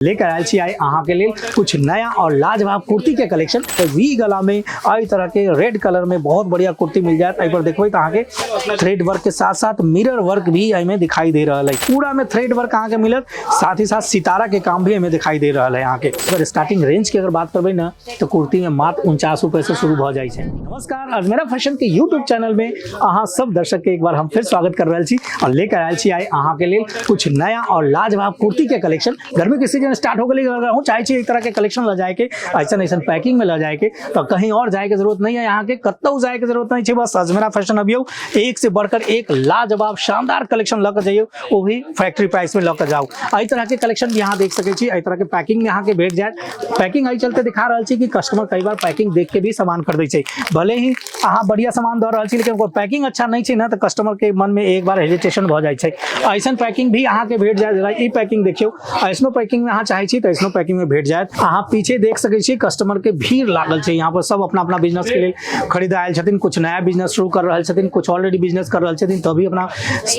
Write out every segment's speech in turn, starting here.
लेकर आयल छी आइ अहाँ के लेल कुछ नया और लाजवाब कुर्ती के कलेक्शन। तो वी गला में एहि तरह के रेड कलर में बहुत बढ़िया कुर्ती मिल जायत। एहि पर देखबै तऽ अहाँ के थ्रेड वर्क के साथ साथ मिरर वर्क भी एहिमे दिखाई दे रहल है। पूरा में थ्रेड वर्क अहाँ के मिलत, साथ ही साथ सितारा के काम भी एहिमे दिखाई दे रहल है। अहाँ के अगर स्टार्टिंग रेंज के अगर बात करबै ना तो कुर्ती में मात्र 49 रुपए से शुरू भ जाइ छै। नमस्कार, अजमेरा फैशन के यूट्यूब चैनल में अहाँ सब दर्शक के एक बार हम फिर स्वागत कर रहल छी और लेकर आयल छी आइ अहाँ के लेल कुछ नया और लाजवाब कुर्ती के कलेक्शन। गर्मी के सीजन स्टार्ट हो गई, अगर अहूँ चाहे छी एहि तरह के कलेक्शन ल जाए के, ऐसा ऐसा पैकिंग में ल जाए के, तो कहीं और जाए के जरूरत नहीं है। यहाँ के कतौ जाए के जरूरत नहीं है, बस अजमेरा फैशन अबियौ, एक से बढ़कर एक लाजवाब शानदार कलेक्शन लऽ के जइयौ, वो भी फैक्ट्री प्राइस में लऽ के जाउ। एहि तरह के कलेक्शन भी यहाँ देख सकै छी, एहि तरह के पैकिंग में अहाँ के भेट जायत। पैकिंग एहि चलते दिखा रहल छी कि कस्टमर कई बार पैकिंग देख के भी सामान खरीदै छै। भले ही अहाँ बढ़िया सामान दऽ रहल छी, लेकिन ओकर पैकिंग अच्छा नहीं छै ना, तऽ कस्टमर के मन में एक बार हेजिटेशन भऽ जाइ छै। ऐसन पैकिंग भी अहाँ के भेट जायत। जेना ई पैकिंग देखियौ, ऐसनो पैकिंग में अहाँ चाहै छी तऽ ऐसनो पैकिंग में भेट जायत। अहाँ पीछे देख सकै छी कस्टमर के भीड़ लागल छै। यहाँ पर सब अपना अपना बिजनेस के लेल खरीदे आयल छथिन। कुछ नया बिजनेस शुरू कर रहल छथिन, कुछ ऑलरेडी बिजनेस कर रहल छथिन, तभी अपना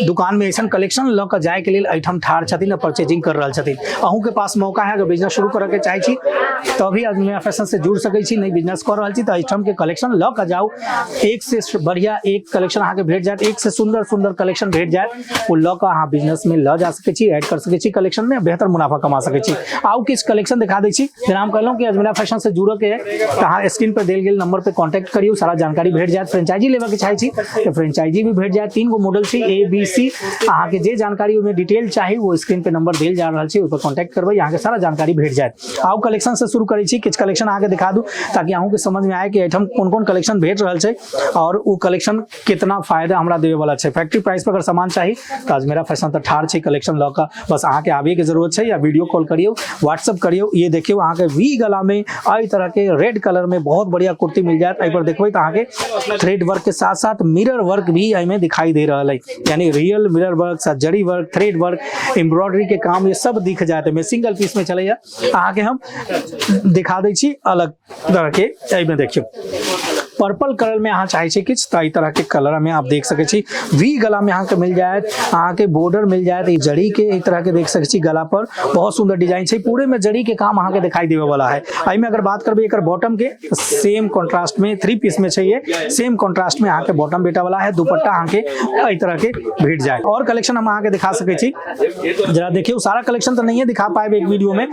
दुकान में ऐसन कलेक्शन लऽ कऽ जाय के लेल एहिठाम ठाढ़ छथिन आ परचेजिंग कर रहल छथिन। अहूँ के पास मौका है, अगर बिजनेस शुरू करऽ के चाहै छी तभी अजमेरा फैशन से जुड़ सकै छी, नहीं बिजनेस कर रहल छी तऽ एहिठाम के कलेक्शन लऽ कऽ जाउ। एक से बढ़िया एक कलेक्शन अहाँके भेट जायत, एक से सुंदर सुंदर कलेक्शन भेट जायत। ओ लऽ कऽ अहाँ बिजनेस में लऽ जा सकै छी, ऐड कर सकै छी कलेक्शन में, बेहतर मुनाफा कमा सकै छी। आउ किछु कलेक्शन दिखा दै छी। जेना हम कहलहुँ कि अजमेरा फैशन से जुड़ऽ के तऽ अहाँ स्क्रीन पर देल गेल नंबर पर कॉन्टैक्ट करियौ, सारा जानकारी भेट जायत। फ्रेंचाइजी लेबऽ के चाहै छी तऽ फ्रेंचाइजी भी भेट जायत। 3 गो मॉडल छै, ए बी सी। अहाँके जे जानकारी ओहिमे डिटेल चाही वो स्क्रीन पे नंबर देल जा रहल छै, ओहि पर कॉन्टैक्ट करबै, अहाँके सारा जानकारी भेट जायत। आउ कलेक्शन से शुरू करै छी, किछु कलेक्शन अहाँके दिखा दू ताकि अहूँके समझ में आए कि एहिठाम कोन कोन कलेक्शन भेट रहल छै और ओ कलेक्शन कितना फायदा हमरा देवे वाला छै। फैक्ट्री प्राइस पर अगर सामान चाही तऽ अजमेरा फैशन तऽ ठाढ़ छै कलेक्शन लऽ कऽ, बस अहाँके आबैके जरूरत छै या वीडियो कॉल करियौ, व्हाट्सअप करियौ। ये देखियौ, अहाँके वी गला में एहि तरह के रेड कलर में बहुत बढ़िया कुर्ती मिल जायत। एहि पर देखबै तऽ अहाँके थ्रेड वर्क के साथ साथ मिरर वर्क भी एहिमे दिखाई दे रहल है, यानी रियल मिरर वर्क, साथ जरी वर्क, थ्रेड वर्क, एम्ब्रॉयडरी के काम, ये सब दिख जायत। एहिमे सिंगल पीस में चलैया। अहाँके हम दिखा दै छी अलग तरह के। एहिमे देखियौ पर्पल कलर में अहाँ चाहे छी किछु तऽ एहि तरह के कलर में आप देख सकै छी। वी गला में अहाँके मिल जायत, अहाँके बॉर्डर मिल जायत ई जड़ी के, एहि तरह के देख सकै छी। गला पर बहुत सुंदर डिजाइन छै, पूरे में जड़ी के काम अहाँके दिखाई देवे वाला है। एहिमे अगर बात करबै एकर बॉटम के, सेम कॉन्ट्रास्ट में 3 पीस में छै, ये सेम कॉन्ट्रास्ट में अहाँके बॉटम भेटऽ वाला है। दुपट्टा अहाँके एहि तरह के भेट जायत। और कलेक्शन हम अहाँके दिखा सकै छी, जरा देखियौ। सारा कलेक्शन तऽ नहिए दिखा पाएब एक वीडियो में,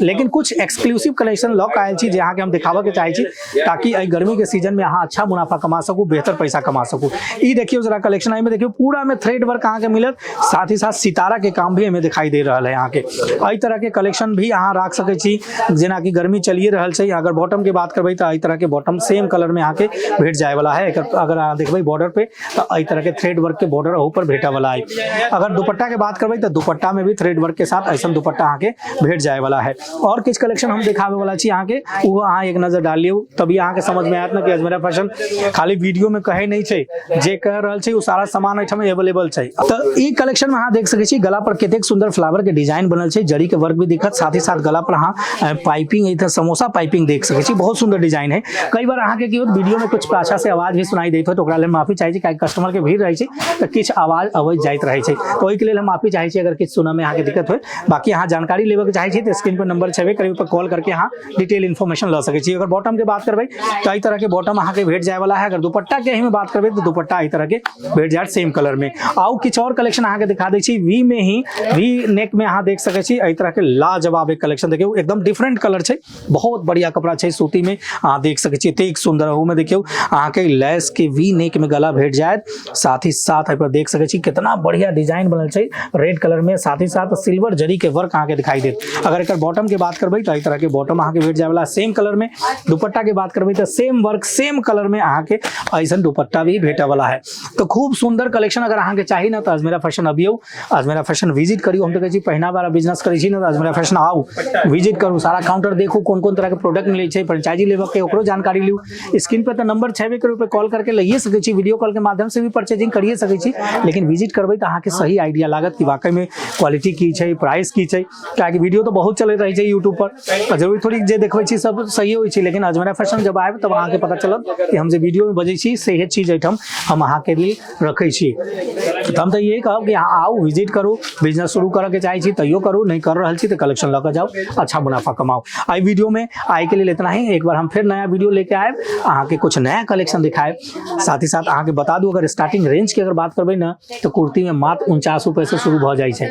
लेकिन कुछ एक्सक्लूसिव कलेक्शन लऽ कऽ आयल छी जे अहाँके हम दिखाबऽ के चाहै छी ताकि एहि गर्मी के सीजन में अहाँ अच्छा मुनाफा कमा सकू, बेहतर पैसा कमा सकू। ई देखियौ जरा कलेक्शन, एहिमे देखियौ पूरा में थ्रेड वर्क अहाँके मिलत, साथ ही साथ सितारा के काम भी एहिमे दिखाई दे रहल है। अहाँके एहि तरह के कलेक्शन भी अहाँ राख सकै छी, जेनाकि गर्मी चलिए रहल छै। अगर बॉटम के बात करबै तऽ एहि तरह के बॉटम सेम कलर में अहाँके भेट जाय वाला है। एकर अगर अहाँ देखबै बॉर्डर पे तऽ एहि तरह के थ्रेड वर्क के बॉर्डर अहू पर भेटऽ वाला है। अगर दुपट्टा के बात करबै तऽ दुपट्टा में भी थ्रेड वर्क के साथ ऐसा दुपट्टा अहाँके भेट जाय वाला है। और किछु कलेक्शन हम देखाबे वाला छी अहाँके, ओहो अहाँ एक नजर डाल लियौ, तभी अहाँके समझ में आयत ना कि अजमेरा फैशन खाली वीडियो में कहै नहीं छै, जे कह रहल छै ओ सारा सामान एहिठाम अवेलेबल छै। तऽ ई कलेक्शन में अहाँ देख सकै छी गला पर कतेक सुंदर फ्लावर के डिजाइन बनल छै, जड़ी के वर्क भी दिखत, साथ ही साथ गला पर अहाँ पाइपिंग एहिठाम समोसा पाइपिंग देख सकै छी, बहुत सुंदर डिजाइन है। कई बार अहाँके की होत वीडियो में कुछ पाछा से आवाज भी सुनाई दैत होत, ओकरा लेल माफी चाहै छी, काहे कस्टमर के भीड़ रहै छै तऽ किछु आवाज अबैत जाइत रहै छै, तऽ ओहिके लेल हम माफी चाहै छी अगर किछु सुनऽ में अहाँके दिक्कत होय। बाकी अहाँ जानकारी लेबऽ के चाहै छी तऽ स्क्रीन पर नंबर छेबे करी, ओहि पर कॉल करके अहाँ डिटेल इन्फॉर्मेशन लऽ सकै छी। अगर बॉटम के बात करबै तऽ एहि तरह के बॉटम अहाँके भेट जाय वाला है। अगर दुपट्टा के एहिमे बात करबै तऽ दुपट्टा एहि तरह के भेट जायत सेम कलर में। आउ किछु और कलेक्शन अहाँके दिखा दै छी। वी में ही वी नेक में अहाँ देख सकै छी एहि तरह के लाजवाब एक कलेक्शन। देखियौ एकदम डिफरेंट कलर छै, बहुत बढ़िया कपड़ा छै, सूती में अहाँ देख सकै छी एतेक सुंदर। ओहू में देखियौ अहाँके लेस के वी नेक में गला भेट जायत, साथ ही साथ एहि पर देख सकै छी कितना बढ़िया डिजाइन बनल छै रेड कलर में, साथ ही साथ सिल्वर जरी के वर्क अहाँके दिखाई देत। अगर एकर बॉटम के बात करबै तऽ एहि तरह के बॉटम अहाँके भेट जाय वाला सेम कलर में। दुपट्टा के बात करबै तऽ सेम वर्क सेम कलर में अहाँके ऐसन दुपट्टा भी भेटऽ वाला है। तो खूब सुंदर कलेक्शन अगर अहाँके चाही ना तऽ अजमेरा फैशन अबियौ, अजमेरा फैशन विजिट करियौ। हम तऽ कहै छी पहिना वाला बिजनेस करै छी ने तऽ अजमेरा फैशन आउ, विजिट करू, सारा काउंटर देखू कोन कोन तरह के प्रोडक्ट मिलै छै, फ्रेंचाइजी लेबऽ के ओकरो जानकारी लियौ। स्क्रीन पर तऽ नंबर छेबे करू, पे कॉल करके लइए सकै छी, वीडियो कॉल के माध्यम से भी परचेजिंग करिए सकै छी, लेकिन विजिट करबै तऽ अहाँके सही आइडिया लागत कि वाकई में क्वालिटी की छै, प्राइस की छै। कियाकि वीडियो तऽ बहुत चलैत रहै छै यूट्यूब पर, जरूरी थोड़ी जे देखबै छी सब सही होइ छै, लेकिन अजमेरा फैशन जब आयब तब अहाँके पता चलत। बोलब कि हम जे वीडियोमे बजै छी सएह चीज एहिठाम हम अहाँके लेल रखै छी। तऽ हम तऽ इहे कहब कि अहाँ आउ, विजिट करू। बिजनेस शुरू करऽके चाहै छी तैयो करू, नहि कर रहल छी तऽ कलेक्शन लऽ कऽ जाउ, अच्छा मुनाफा कमाउ। एहि वीडियोमे आइके लेल इतना ही। एक बार हम फेर नया वीडियो लेके आयब, अहाँके कुछ नया कलेक्शन दिखायब। साथ ही साथ अहाँके बता दू, अगर स्टार्टिंग रेंजके अगर बात करबै ने तऽ कुर्तीमे मात्र 49 रुपए से शुरू भऽ जाइ छै।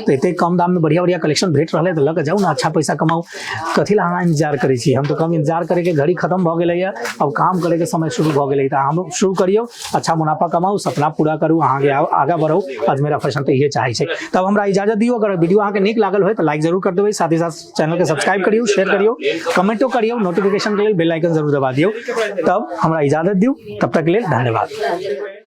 तऽ एतेक कम दाममे बढ़िया बढ़िया कलेक्शन भेट रहलै, तऽ लऽ कऽ जाउ ने, अच्छा पैसा कमाउ। कथी लए अहाँ इंतजार करै छी? हम तऽ कम इंतजार करैके घड़ी खत्म भऽ गेलैए, अब काम करैके समय शुरू भऽ गेलै। तऽ अहाँ शुरू करियौ, अच्छा मुनाफा कमाउ, सपना पूरा करू, अहाँके आगाँ बढ़ू। अजमेरा फैशन तऽ इहे चाहै छै। तब हमरा इजाजत दियौ। अगर वीडियो अहाँके नीक लागल होय तऽ लाइक जरूर कर देबै, साथ ही साथ चैनलके सब्सक्राइब करियौ, शेयर करियौ, कमेंटो करियौ, नोटिफिकेशनके लेल बेल आइकन जरूर दबा दियौ। तब हमरा इजाजत दियौ, तब तक लेल धन्यवाद।